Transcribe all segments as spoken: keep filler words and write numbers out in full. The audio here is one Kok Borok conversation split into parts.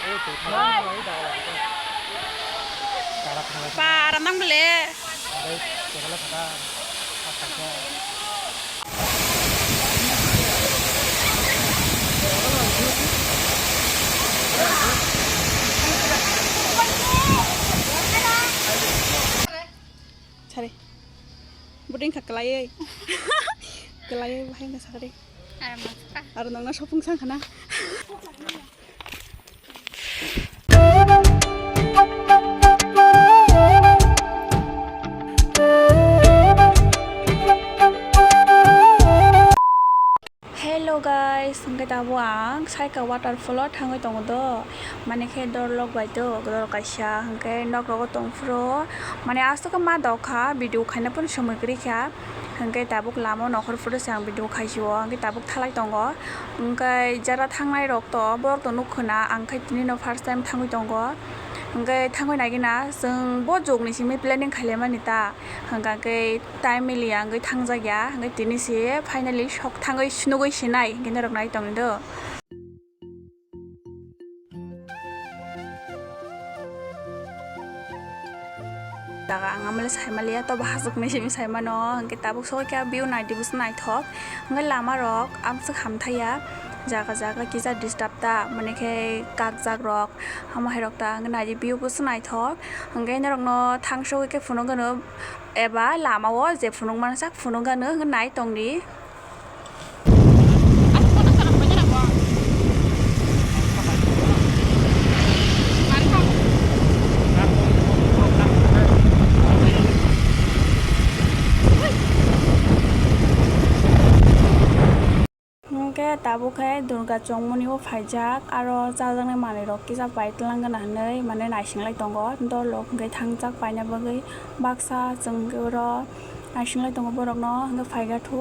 Para nang bele. Sari. Buding kha kwlaiwi. Kwlaiwi bahai wngkha sakari. Aro nangna sopung sang khana. Hello guys, hwnkhe tabuk ang Saika waterfall o thangwi tongo do, mane khe dorlok bai do, dorlok kaisa, hwnkhe nok rogo tongphuru, mane aswk ma dok kha, video khaina phano somoi kwrwi kha, hwnkhe tabuk lama o nokhor phuru se ang video khaisio, hwnkhe tabuk thalai tongo, hwnkhe jara thangnai rok to borok to nuk khwna, ang khe tini no first time thangwi tongo, hwnkhe thangwi naigwna chwng bo jokni simi planning khailaimani ta, hwnkhe time miliya wngwi thangjakya, hwnkhe tini se finally sok thangwi nugwi sinai, hwnkhe norok nai tongdi do. Jaga ang amole saimaliya, tobo hasukni simi saimano, hwnkhe tabuk sokha view naidi bwswk naithok, hwnkhe lama rok amswk hamthaiya, jaga jaga kisa disturb ta, mane khe kakjak rok, amo hai rok ta, hwnkhe naidi view bwswk naithok, hwnkhe norokno thangsugwi khe phunukgwno. Eba lama o je phunukmani sak phunukgwno hwnkhe nai tongdi. Hwnkhe tabuk khe Durga chongmani o phaijak, aro chajaknai manwi rok kisa pai twlang gana hinwi mane naising lai tongo, dorlok hwnkhe thangjak paina bagwi baksa chwng hwnkhe oro naising lai tongo borok no, hwnkhe phaikha thu.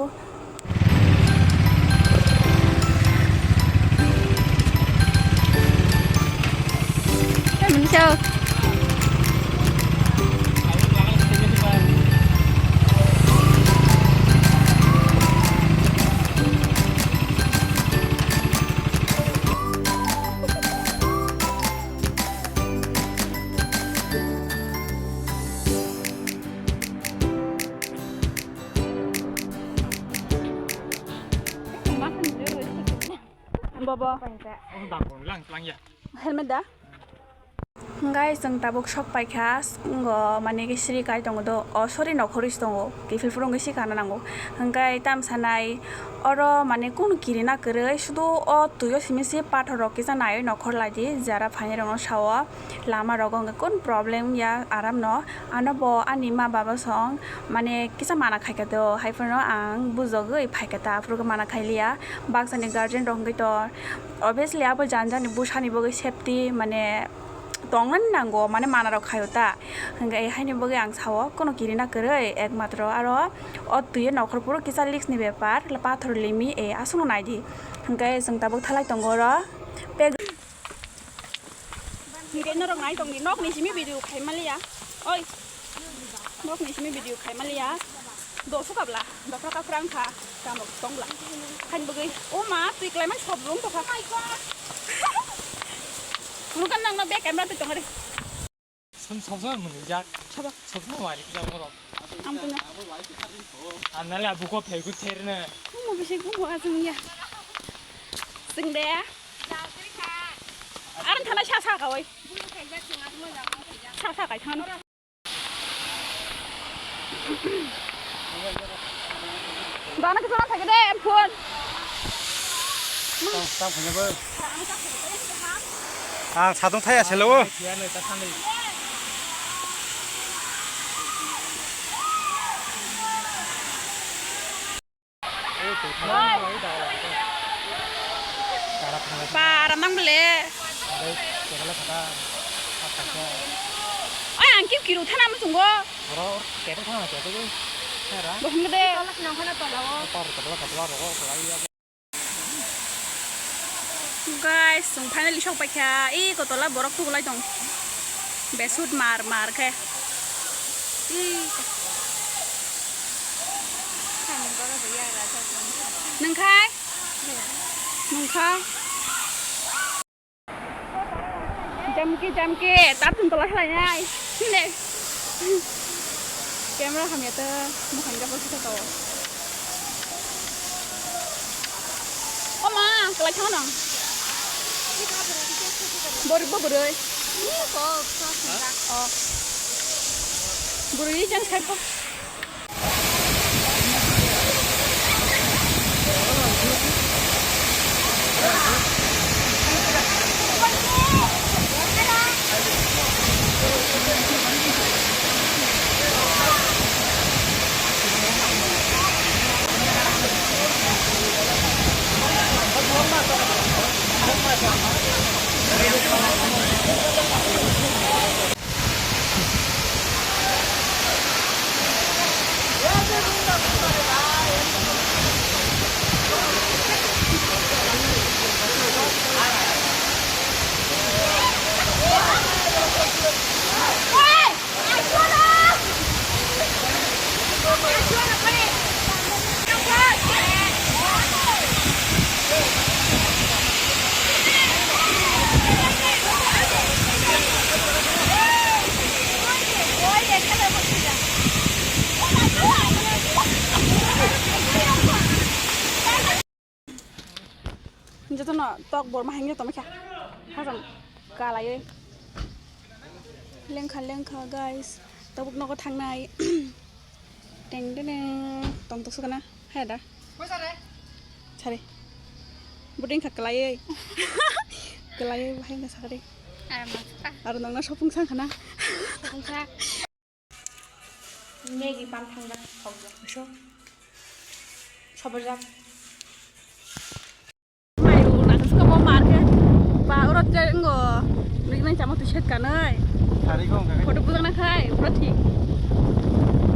Bobo. Helmet da? Hwnkhe chwng tabuk sok paikha, ngo mane khe sri kai tongo do, o sorry, nokhorwi se tongo, kiphilphuru wngwi se kana nango. Hwnkhe tamo sanai, oro mane kunu kirina kwrwi, sudu o twi o simi se pathor rok kisa naiwi nokhor lai di, jara phainai rokno sao, lama rogo hwnkhe kunu problem ya aram no, ano bo ani ma baba song mane kisa mana khaikha do, hai phano ang bujogwi phaikha ta, aphuru khe mana khailiya, baksani guardian rok hwnkhe to. Obviously abo jani jani bwsani bagwi safety mane tongnani nango, mane manarok khaio ta, hwnkhe haini bagwi ang sao, kono kirina kwrwi, ekmatro aro o twi o nokhor phuru kisa risk ni bepar, pathor limi e aswkno naidi, hwnkhe chwng tabuk thalai tongo oro pek. Hwnkhe norok nai tongdi, nokni simi video khaimaliya, oi, nokni simi video khaimaliya. Dosu kabla, dopra kapra wngkha, tamo tongla. Hain bagwi, o ma, twi klaimai sob rung tokha. Phunukha nangno bag camera twi tongari. Sum sob sob mwnwi jak. Sabo. Sob sob wari jak norok. Ang puno. Ang nali abu ko phegu therna. Kumo bisi kumo asung ya. Sing de. Aran thala sa sa kawai. Sa sa kai thang. Dana kisa na thagi de, phone. Tang, tang phanya bo. Ang sadong thaya selo. Para nang bele. Oi, ang kiu kiru thana muchungo. Bohong de. Guys, chwng finally sok paikha. Ih, kotola borok thuklai tong. Besut mar mar khe. Ih. Nungkhai? Nungkha? Jamke, jamke, tabuk tong tolai khlainai. Sini. Camera hamya ta, mukhang gabal kisa to. O ma, kalai thang nang. Bor-, bo bwrwi. Oh. Bwrwi jang sai po. Jotono tok borma hangyo tongma kha. Hajang kalaiwi. Lengkha, lengkha, guys. Tabuk nogo thangnai. Teng, teng, teng. Tong tok sukana. Hai da. Sari. Buding kha kalaiwi. Kalaiwi bahai na sakari. Aro nangna sopung sang khana. Maggie pan thangja, khawja. Iso. Soberjak. Mai u nang suka bo mar ke. Ba, oro te ngo. Nang nang chamo tu shet kanai. Hari ko ngai. Photo bujang na khai, oro thik.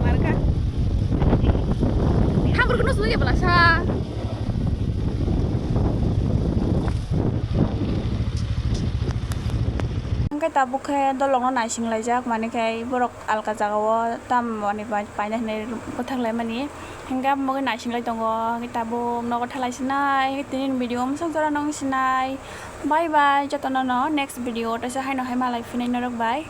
Mar ka. Hamburg no sunu ya belasa. Hingke tabuk khe dolongno naising laijak, mani khe borok alka jagao tam mani pai-, paina hinwi bwthak laimani. Hingke abo bagwi naising lai tongo, hingke tabuk nogo thalai sinai, hingke tini video mwsuk jora nung sinai. Bye bye, jotono no next video teisa haino hai malai phinai norok bai.